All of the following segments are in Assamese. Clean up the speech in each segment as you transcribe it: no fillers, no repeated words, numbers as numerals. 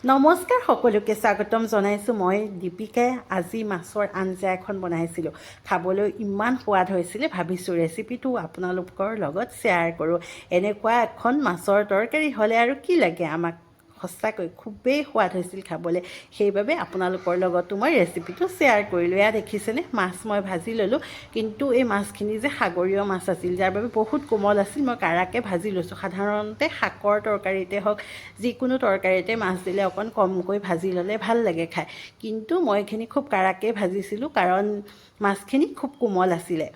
নমস্কাৰ, সকলোকে স্বাগতম জনাইছোঁ। মই দীপিকাই আজি মাছৰ আঞ্জা এখন বনাইছিলোঁ। খাবলৈ ইমান সোৱাদ হৈছিলে, ভাবিছোঁ ৰেচিপিটো আপোনালোকৰ লগত শ্বেয়াৰ কৰোঁ। এনেকুৱা এখন মাছৰ তৰকাৰী হ'লে আৰু কি লাগে আমাক? সঁচাকৈ খুবেই সোৱাদ হৈছিল খাবলৈ। সেইবাবে আপোনালোকৰ লগতো মই ৰেচিপিটো শ্বেয়াৰ কৰিলোঁ। এয়া দেখিছেনে, মাছ মই ভাজি ল'লোঁ। কিন্তু এই মাছখিনি যে সাগৰীয় মাছ আছিল, যাৰ বাবে বহুত কোমল আছিল। মই কাৰাকৈ ভাজি লৈছোঁ। সাধাৰণতে শাকৰ তৰকাৰীতে হওক, যিকোনো তৰকাৰীতে মাছ দিলে অকণ কমকৈ ভাজি ল'লে ভাল লাগে খাই। কিন্তু মই এইখিনি খুব কাৰাকৈ ভাজিছিলোঁ, কাৰণ মাছখিনি খুব কোমল আছিলে।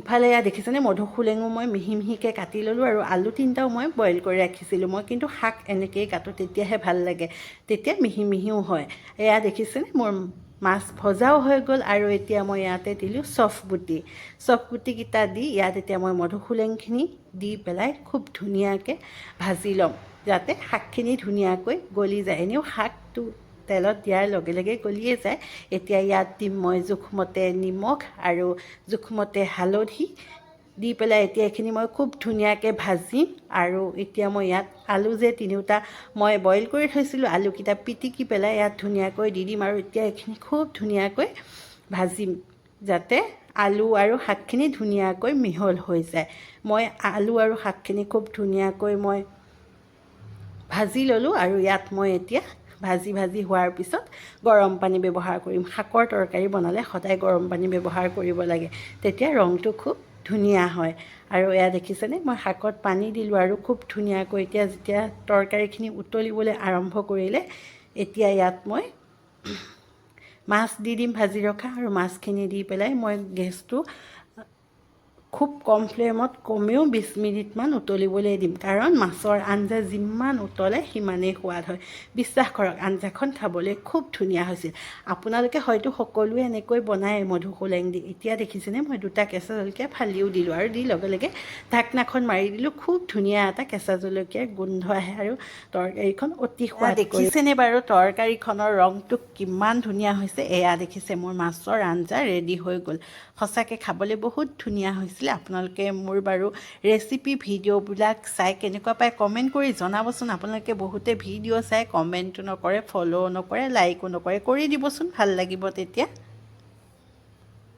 ইফালে এয়া দেখিছেনে, মধুসোলেঙো মই মিহি মিহিকৈ কাটি ল'লোঁ আৰু আলু তিনিটাও মই বইল কৰি ৰাখিছিলোঁ। মই কিন্তু শাক এনেকৈয়ে কাটোঁ, তেতিয়াহে ভাল লাগে, তেতিয়া মিহি মিহিও হয়। এয়া দেখিছেনে, মোৰ মাছ ভজাও হৈ গ'ল আৰু এতিয়া মই ইয়াতে দিলোঁ চফগুটি। চফগুটিকেইটা দি ইয়াত এতিয়া মই মধুসোলেংখিনি দি পেলাই খুব ধুনীয়াকৈ ভাজি ল'ম, যাতে শাকখিনি ধুনীয়াকৈ গলি যায়। এনেও শাকটো তেলত দিয়াৰ লগে লগে গলিয়ে যায়। এতিয়া ইয়াত দিম মই জোখমতে নিমখ আৰু জোখমতে হালধি দি পেলাই এতিয়া এইখিনি মই খুব ধুনীয়াকৈ ভাজিম। আৰু এতিয়া মই ইয়াত আলু যে তিনিওটা মই বইল কৰি থৈছিলোঁ, আলুকেইটা পিটিকি পেলাই ইয়াত ধুনীয়াকৈ দি দিম। আৰু এতিয়া এইখিনি খুব ধুনীয়াকৈ ভাজিম, যাতে আলু আৰু শাকখিনি ধুনীয়াকৈ মিহল হৈ যায়। মই আলু আৰু শাকখিনি খুব ধুনীয়াকৈ মই ভাজি ল'লোঁ আৰু ইয়াত মই এতিয়া ভাজি ভাজি হোৱাৰ পিছত গৰম পানী ব্যৱহাৰ কৰিম। শাকৰ তৰকাৰী বনালে সদায় গৰম পানী ব্যৱহাৰ কৰিব লাগে, তেতিয়া ৰংটো খুব ধুনীয়া হয়। আৰু এয়া দেখিছেনে, মই শাকত পানী দিলোঁ আৰু খুব ধুনীয়াকৈ এতিয়া যেতিয়া তৰকাৰীখিনি উতলিবলৈ আৰম্ভ কৰিলে, এতিয়া ইয়াত মই মাছ দি দিম ভাজি ৰখা। আৰু মাছখিনি দি পেলাই মই গেছটো খুব কম ফ্লেমত কমেও 20 মিনিটমান উতলিবলৈ দিম, কাৰণ মাছৰ আঞ্জা যিমান উতলে সিমানেই সোৱাদ হয়। বিশ্বাস কৰক, আঞ্জাখন খাবলৈ খুব ধুনীয়া হৈছিল। আপোনালোকে হয়তো সকলোৱে এনেকৈ বনায় মধুসোলেং দি। এতিয়া দেখিছেনে, মই দুটা কেঁচা জলকীয়া ফালিও দিলোঁ আৰু দি লগে লগে ঢাকনাখন মাৰি দিলোঁ। খুব ধুনীয়া এটা কেঁচা জলকীয়াৰ গোন্ধ আহে আৰু তৰকাৰীখন অতি সোৱাদ। দেখিছেনে বাৰু তৰকাৰীখনৰ ৰংটো কিমান ধুনীয়া হৈছে? এয়া দেখিছে, মোৰ মাছৰ আঞ্জা ৰেডি হৈ গ'ল। সঁচাকৈ খাবলৈ বহুত ধুনীয়া হৈছিলে। আপোনালোকে মোৰ বাৰু ৰেচিপি ভিডিঅ'বিলাক চাই কেনেকুৱা পায় কমেণ্ট কৰি জনাবচোন। আপোনালোকে বহুতে ভিডিঅ' চাই কমেণ্টো নকৰে, ফ'ল' নকৰে, লাইকো নকৰে। কৰি দিবচোন, ভাল লাগিব তেতিয়া।